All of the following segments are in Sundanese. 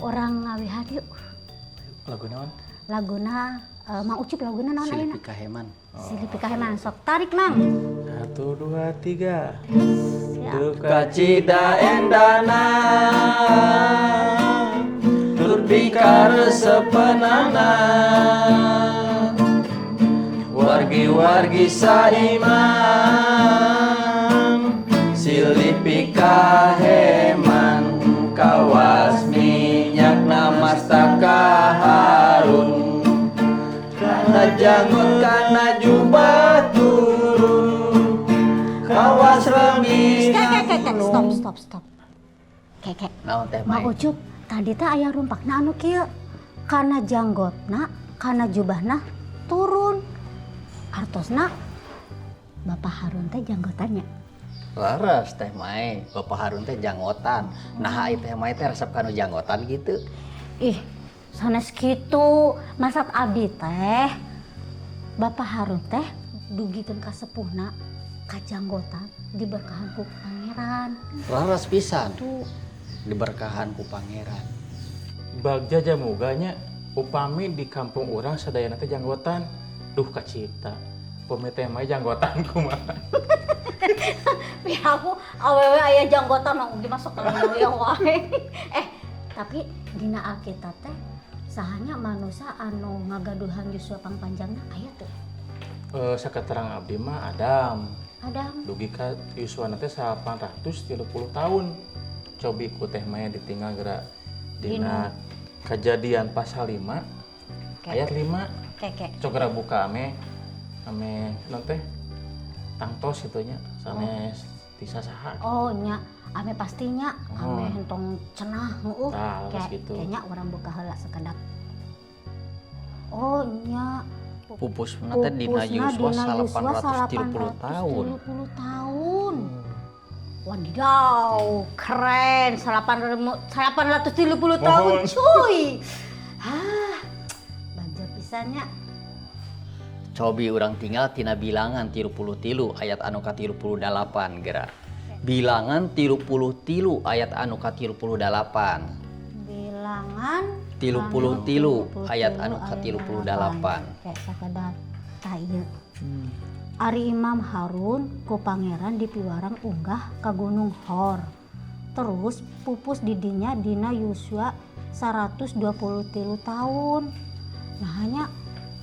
Urang ngawihan yuk. Lagu naon? Laguna Mang Ucup, laguna naon Silih ayeuna? Pikaheman. Silih Pikaheman, sok tarik, Mang. Satu, dua, tiga. Siap. Duka Cida endana tur pikaresepeunana wargi-wargi saiman silih pikaheman kawas minyakna mastaka harun kana janggot kana jubah turun kawas remis. Kek, kek, kek, stop, stop, stop. Kek, kek. Naon, Teh Mang Mai? Ucup, tadi teh aya rumpakna anu kieu. Kana janggotna, kana jubahna turun. Artosna Bapak Harun teh janggotannya? Leres, Teh Mai, Bapak Harun teh janggotan. Nah, ai Teh Mai teh resep kanu janggotan gitu? Ih, sanes kitu. Maksud abdi teh Bapak Harun teh dugikeun ka sepuhna kajanggotan diberkahan ku Pangeran. Leres pisan. Tuh. Diberkahan ku Pangeran. Bagja jamuga nya upami di kampung urang sadayana teh janggotan. Duh, kacipta. Upami Teh Mai janggotan kumaha? Ya aku awewe aya janggotan mah ugi masuk ke yang wae. Eh, tapi dina Alkitab teh saha nya manusia anu ngagaduhan yuswa pangpanjangna, aya teu? Eh, saketerang abdi mah Adam. Adam. Dugi ka yuswana teh 830 tahun. Cobi ku Teh Maya ditinggal geura dina Kejadian pasal 5 ayat 5. Keke. Sok geura buka ame ame naon teh tangtos kitu nya, sanes ti sasaha. Oh nya, ame pastinya ame Oh. entong cenah heueuh. Tah, leres gitu. Kayaknya urang buka heula sekedap. Oh nya. Pupusna teh dina Pupusna yuswa dina yuswa 830 tahun. 830 tahun. Wadidaw, keren. 830 tahun, Mohon. Cuy. Hah, bagja pisan nya. Cobi urang tinggal tina Bilangan 33 ayat anu ka-38 geura. Bilangan 33 ayat anu ka-38. Bilangan 33 ayat anu ka-38. Kayak sakedap. Tah ieu. Ari Imam Harun ku Pangeran dipiwarang unggah ka Gunung Hor. Terus pupus didinya dina yuswa 123 tahun. Nah, hanya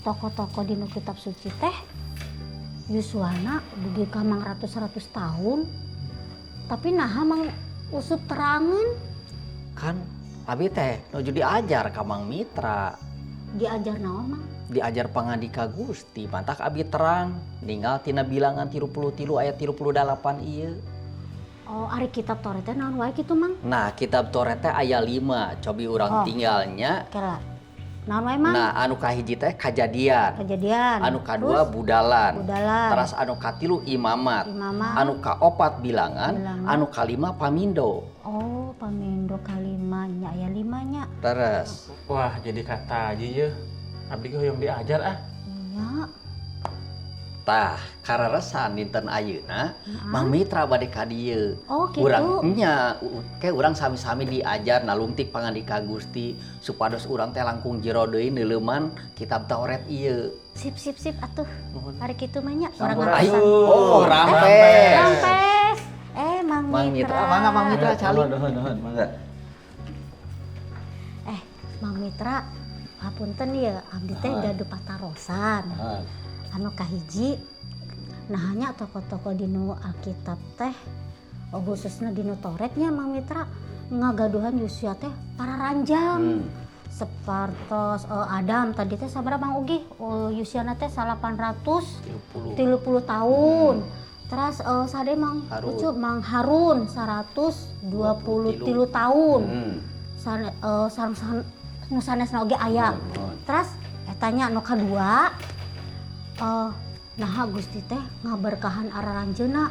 tokoh-tokoh dina kitab suci teh yuswana dugi ka mang ratus-ratus tahun. Tapi nah Mang Ucup terangan. Kan abi teh nuju diajar ka Mang Mitra. Diajar naon, Mang? Diajar pangandika Gusti, mantak abi terang ninggal tina Bilangan 33 ayat 38 ieu. Oh, ari kitab Taurat teh naon wae kitu, Mang? Nah, kitab Taurat teh aya 5. Cobi urang Oh. tinggalnya. Kela. Naon wae, Mang? Nah, anu kahiji teh Kajadian. Kejadian. Anu kadua Terus? Budalan. Budalan. Teras anu katilu Imamat. Imamat. Anu kaopat Bilangan, Bilangan. Anu kalima Pamindo. Oh, Pamindo kalimanya, aya limanya. Terus. Wah, jadi kata aja ya. Abdi ge hoyong diajar ah. Nya. Tah, kararesan dinten ayeuna Mang Mitra bade ka dieu. Oh, gitu. Urang nya ke urang sami-sami diajar nalungtik pangandika Gusti supados urang teh langkung jero deui neuleuman kitab Taurat ieu. Sip, sip, sip atuh. Nuhun. Hari kitu mah nya urang Ayo. ngarasan. Oh, rampes. Rampes. Eh, Mang Mang Mitra. Mitra, mangga Mang Mitra calik. Nuhun, nuhun, mangga. Eh, Mang Mitra, hapunten ya, abdi teh gaduh patarosan. Anu kahiji, nah hanya tokoh-tokoh dinu Alkitab teh, oh, khususnya dinu Tauratnya Mang Mitra, ngagaduhan yuswa teh pararanjang. Separtos Adam tadi teh sabaraha, Mang Ugi? Oh, yuswana teh 830 tahun. Terus sade Mang Harun. Ucup, Mang Harun 123 tahun. Sane, sareng nu sanesna oge aya. Terus eta nya nu kadua, naha Gusti teh ngaberkahan araranjeuna,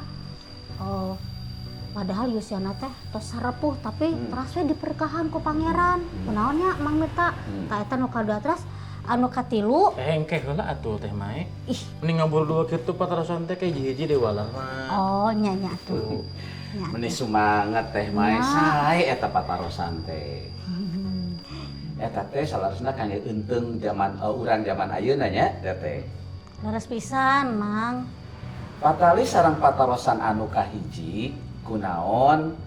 padahal yuswana teh tos sarepuh, tapi teras we diberkahan ku Pangeran. Kunaon nya, Mang Mitra? Tah, eta nu kadua. Terus anu katilu. Eh, engke heula atuh, Teh Mai. Ih. Mending ngabur dua kitu patarosan teh kayak hiji-hiji deui walah mah. Oh, nya nya atuh. Nya. Meni sumangat, Teh Mai. Ya. Sae eta patarosan teh. Eta teh saleresna kangge eunteung zaman urang zaman ayeuna nya eta teh. Leres pisan, Mang. Patali sareng patarosan anu kahiji kunaon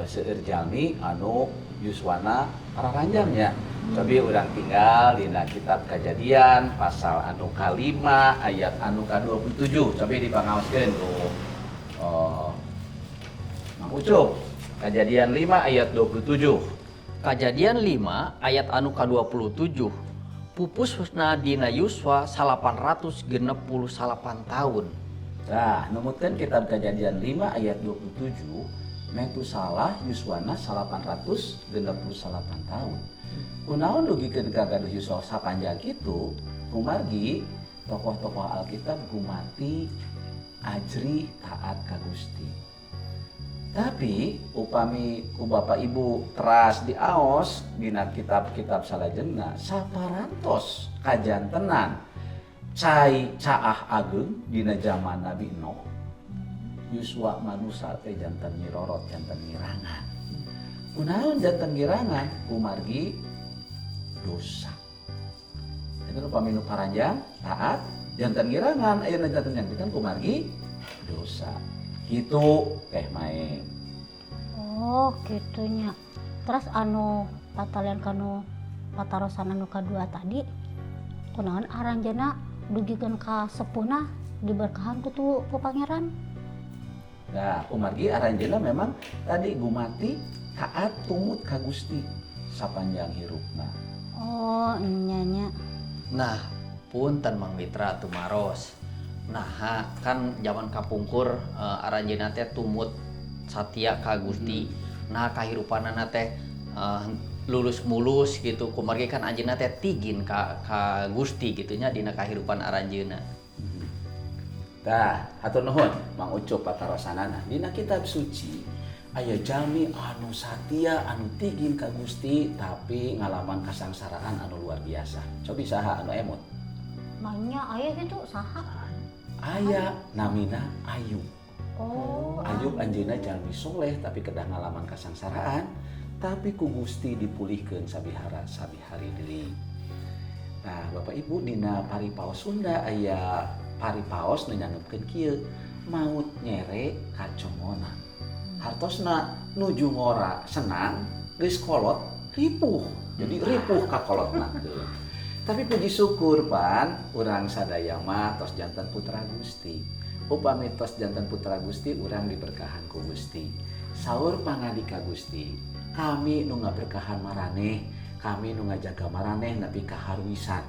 seueur jalmi anu yuswana pararanjang nya. Cobi urang tinggal dina kitab Kajadian pasal anu kalima ayat anu ka-27. Cobi dipangaoskeun ku Mang Ucup. Kajadian 5 ayat 27. Kajadian 5 ayat anu ka-27. Pupusna dina yuswa 868 tahun. Nah, numutkeun kitab Kajadian 5 ayat 27, Metusalah yuswana 868 tahun. Kunaon dugikeun ka gaduh yuswa sapanjang kitu? Kumargi tokoh-tokoh Alkitab gumati ajrih taat ka Gusti. Tapi upami ku Bapak Ibu teras diaos dina kitab-kitab salajengna saparantos kajantenan cai caah ageung dina zaman Nabi Nuh, yuswa manusa teh janten nyirorot, janten ngirangan. Kunaon janten ngirangan? Kumargi dosa. Jadi upami nu paranjang taat janten ngirangan, ayeuna janten nyantikan kumargi dosa. Gitu Teh Mae. Oh, gitunya. Terus anu patalian kanu patarosan anu kadua tadi, kunaon aranjeunna dugikeun ka sepuhna diberkahan ku tu ku pangeran? Nah, kumargi aranjeunna memang tadi gumati taat tumut ka Gusti sapanjang hirupna. Oh, nya nya. Nah, punten Mang Mitra tumaros. Nah, kan zaman kapungkur aranjeunna teh tumut satia ka Gusti. Nah, kahirupanana teh lulus mulus gitu. Kumargi kan anjeunna teh tigin ka Gusti gitu nya dina kahirupan aranjeunna. Tah, hatur nuhun Mang Ucup patarosanana. Dina kitab suci aya jalmi anu satia anu tigin ka Gusti tapi ngalaman kasangsaraan anu luar biasa. Cobi saha anu emut? Manya aya gitu saha? Aya namina Ayub. Oh, Ayub anjeunna jalmi soleh tapi kedah ngalaman kasangsaraan, tapi ku Gusti dipulihkeun sabihara sabihari deui. Nah, Bapak Ibu, dina paripaos Sunda aya paripaos nu nyanggepkeun kieu, maut nyere kacongonan. Hartosna nuju ngora senang geus kolot ripuh. Jadi ripuh ka kolotna teu. Tapi puji syukur pan urang sadaya mah tos janten putra Gusti. Upami tos janten putra Gusti, urang diberkahan ku Gusti. Saur pangandika Gusti, kami nu ngaberkahan maraneh, kami nu ngajaga maraneh nepi ka haruisan.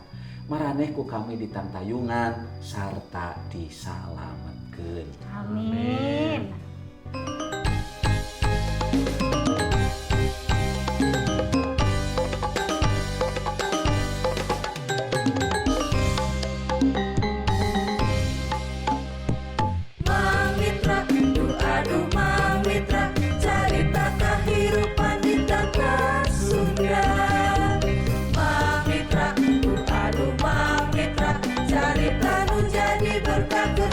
Maraneh ku kami ditangtayungan sarta disalametkeun. Amin. Mang Mitra, duh aduh Mang Mitra, carita kahirupan di tanah Sunda. Mang Mitra, duh aduh Mang Mitra, carita nu jadi berkah keur.